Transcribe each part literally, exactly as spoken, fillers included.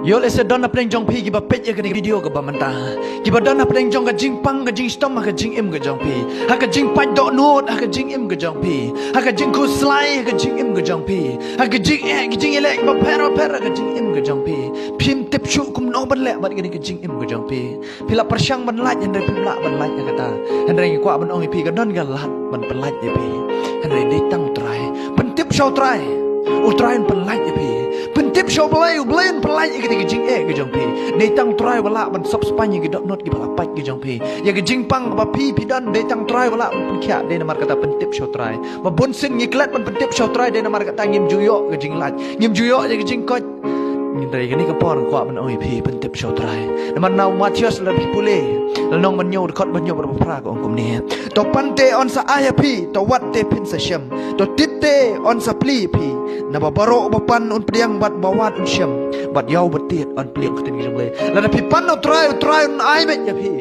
Ïoh lehse don hapdeng jong phi kiba peit ïa kane ka video kaba mynta, kiba don hapdeng jong ka jingpang ka jingshitom ha ka jingim ka jong phi, ha ka jingpait dohnud ha ka jingim ka jong phi, ha ka jingkhuslai ha ka jingim ka jong phi, ha ka jingeh ka jingïaleh kiba pher bapher ha ka jingim ka jong phi. Phim tip shuh kumno ban leh bad kane ka jingim ka jong phi. Phi la pyrshang ban lait hynrei phim lah ban lait ïa kata. Hynrei nga kwah ban ong ïa phi, ka don ka lad ban pynlait ïa phi. Hynrei dei tang U Trai. Pyntip sha U Trai, U Trai un pynlait ïa phi. Pyntip sha U Blei, U Blei un pynlait ïa kata ka jingeh ka jong phi. Dei tang U Trai uba lah ban sop spaiñ ïa ki dohnud kiba la pait ka jong phi. Ïa ka jingpang kaba phi phi don, dei tang U Trai uba lah ban pynkhiah. Dei namar kata pyntip sha U Trai. Ba bun sien ngi klet ban pyntip sha U Trai, dei namar kata ngim ju ïoh ka jinglait, ngim ju ïoh ïa ka jingkoit. Hynrei kane ka por nga kwah ban ong ïa phi, pyntip sha U Trai. Namar na u Mathaios lada phi pule, lynnong ba hynñiew, dkhot ba hynñiew bad ba phra, ka ong kumne: To pan te yn sa ai ha phi, to wad te phin sa shem, to tied te yn sa plie ïa phi. Naba baroh uba pan un pdiang, bad uba wad un shem, bad ïa uba tied yn plie, ong ka ktien ka jong U Blei. Lada phi pan U Trai, U Trai un ai beit ïa phi.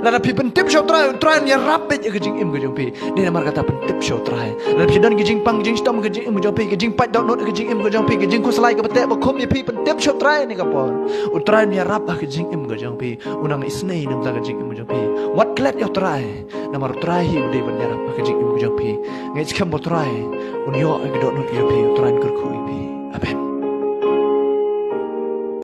Lada phi pyntip sha U Trai, U Trai un ïarap beit ïa ka jingim ka jong phi. Dei namar kata pyntip sha U Trai. Lada phi don ka jingpang ka jingshitom ka jingim ka jong phi, ka jingpait dohnud ka jingim ka jong phi, ka jingkhuslai kaba teh ba khum ïa phi, pyntip sha U Trai ha kane ka por. U Trai un ïarap ha ka jingim ka jong phi. Un nang isynei na ka bynta ka jingim ka jong phi. Wat klet ïa U Trai. Namar U Trai hi u dei ban ïarap ha ka jingim ka jong phi. Ngeit skhem ba U Trai un ïoh ïa ka dohnud ka jong phi, U Trai un kyrkhu ïa phi. Amen.